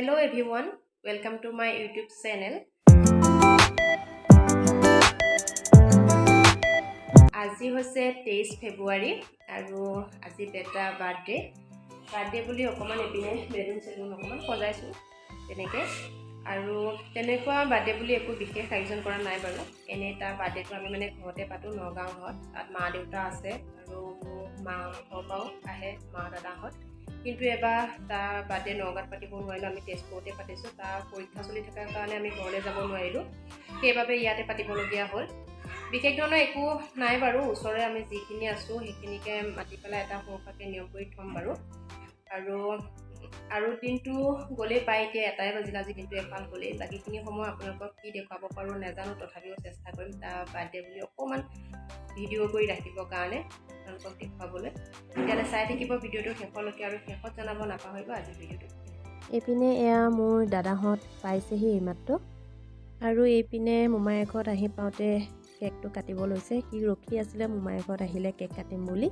Hello everyone, welcome to my YouTube channel. আজি হৈছে 23 ফেব্ৰুৱাৰী আৰু আজি বেটা বাৰ্থডে। বাৰ্থডে বুলি অকণমান এইপিনে বেলুন চেলুন অকণমান সজাইছোঁ তেনেকৈ। আৰু তেনেকুৱা বাৰ্থডে বুলি একো বিশেষ আয়োজন কৰা নাই বাৰু। এনেই তাৰ বাৰ্থডেটো আমি মানে ঘৰতে পাতোঁ, নগাঁও ঘৰত। তাত মা দেউতা আছে আৰু মোৰ মা ঘৰৰ পৰাও আহে, মা দাদাহঁত। কিন্তু এবাৰ তাৰ বাৰ্থডে নগাঁৱত পাতিব নোৱাৰিলোঁ, আমি তেজপুৰতে পাতিছোঁ। তাৰ পৰীক্ষা চলি থকাৰ কাৰণে আমি ঘৰলৈ যাব নোৱাৰিলোঁ, সেইবাবে ইয়াতে পাতিবলগীয়া হ'ল। বিশেষ ধৰণৰ একো নাই বাৰু, ওচৰৰে আমি যিখিনি আছোঁ সেইখিনিকে মাতি পেলাই এটা সৰু সুৰাকৈ নিয়ম কৰি থ'ম বাৰু। আৰু আৰু দিনটো গ'লেই পায়, এতিয়া এটাই বাজিলে, আজি দিনটো এফাল গ'লেই। বাকীখিনি সময় আপোনালোকক কি দেখুৱাব পাৰোঁ নাজানো, তথাপিও চেষ্টা কৰিম তাৰ বাৰ্থডে বুলি অকণমান ভিডিঅ' কৰি ৰাখিবৰ কাৰণে, আপোনালোকক দেখুৱাবলৈ। তেতিয়াহ'লে চাই থাকিব ভিডিঅ'টো শেষলৈকে আৰু শেষত জনাব নাপাহৰিব আজি ভিডিঅ'টো। এইপিনে এয়া মোৰ দাদাহঁত পাইছেহি এইমাত্ৰ আৰু এইপিনে মোমাইৰ ঘৰত আহি পাওঁতে কেকটো কাটিব লৈছে। সি ৰখি আছিলে মোমাইৰ ঘৰত আহিলে কেক কাটিম বুলি।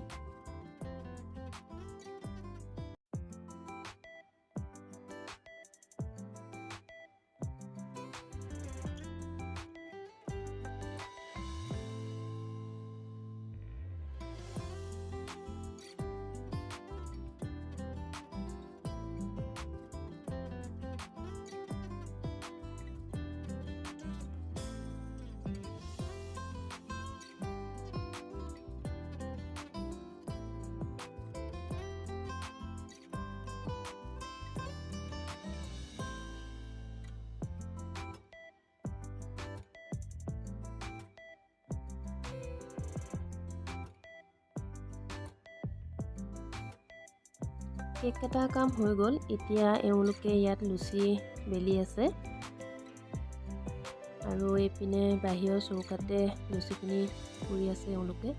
কেক কটাৰ কাম হৈ গ'ল। এতিয়া এওঁলোকে ইয়াত লুচি বেলি আছে আৰু এইপিনে বাহিৰৰ চৌকাতে লুচিখিনি পুৰি আছে এওঁলোকে।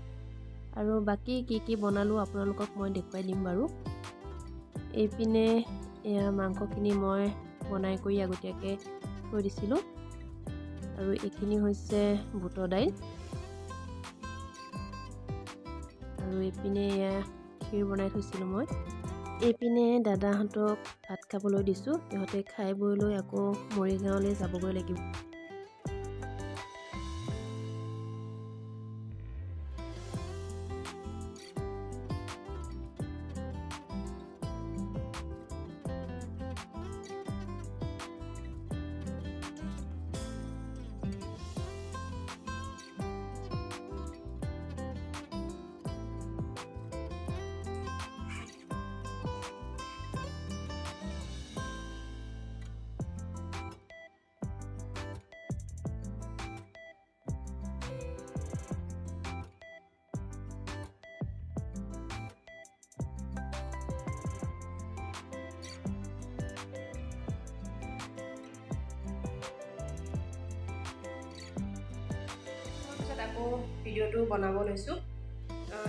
আৰু বাকী কি কি বনালোঁ আপোনালোকক মই দেখুৱাই দিম বাৰু। এইপিনে এয়া মাংসখিনি মই বনাই কৰি আগতীয়াকৈ থৈ দিছিলোঁ আৰু এইখিনি হৈছে বুটৰ দাইল আৰু এইপিনে এয়া ক্ষীৰ বনাই থৈছিলোঁ মই। এইপিনে দাদাহঁতক ভাত খাবলৈ দিছোঁ, সিহঁতে খাই বৈ লৈ আকৌ মৰিগাঁৱলৈ যাবগৈ লাগিব। পিছত আকৌ ভিডিঅ'টো বনাব লৈছোঁ।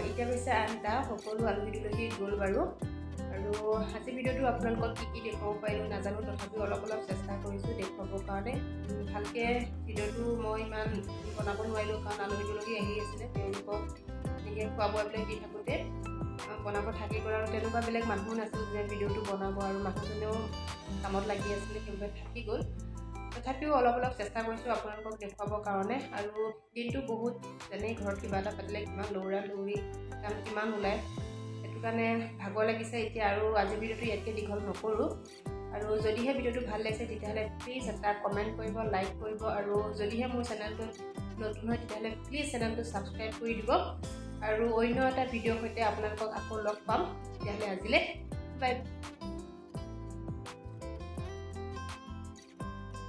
এতিয়া হৈছে 8টা, সকলো আলহী দুলহী গ'ল বাৰু। আৰু আজি ভিডিঅ'টো আপোনালোকক কি কি দেখুৱাব পাৰিলোঁ নাজানো, তথাপিও অলপ অলপ চেষ্টা কৰিছোঁ দেখুৱাবৰ কাৰণে। ভালকৈ ভিডিঅ'টো মই ইমান বনাব নোৱাৰিলোঁ, কাৰণ আলহী দুলহী আহি আছিলে, তেওঁলোকক এনেকৈ খোৱা বোৱাবিলাক দি থাকোঁতে বনাব থাকি গ'ল। আৰু তেনেকুৱা বেলেগ মানুহো নাছিল যে ভিডিঅ'টো বনাব, আৰু মানুহজনেও কামত লাগি আছিলে, সেইবাবে থাকি গ'ল। তথাপিও অলপ অলপ চেষ্টা কৰিছোঁ আপোনালোকক দেখুৱাবৰ কাৰণে। আৰু দিনটো বহুত যেনেই ঘৰত কিবা এটা পাতিলে কিমান দৌৰা দৌৰি কাম কিমান ওলায়, সেইটো কাৰণে ভাগৰ লাগিছে এতিয়া। আৰু আজি ভিডিঅ'টো ইয়াতকৈ দীঘল নকৰোঁ। আৰু যদিহে ভিডিঅ'টো ভাল লাগিছে, তেতিয়াহ'লে প্লিজ এটা কমেণ্ট কৰিব, লাইক কৰিব আৰু যদিহে মোৰ চেনেলটো নতুন হয়, তেতিয়াহ'লে প্লিজ চেনেলটো ছাবস্ক্ৰাইব কৰি দিব। আৰু অন্য এটা ভিডিঅ'ৰ সৈতে আপোনালোকক আকৌ লগ পাম। তেতিয়াহ'লে আজিলৈ বাই।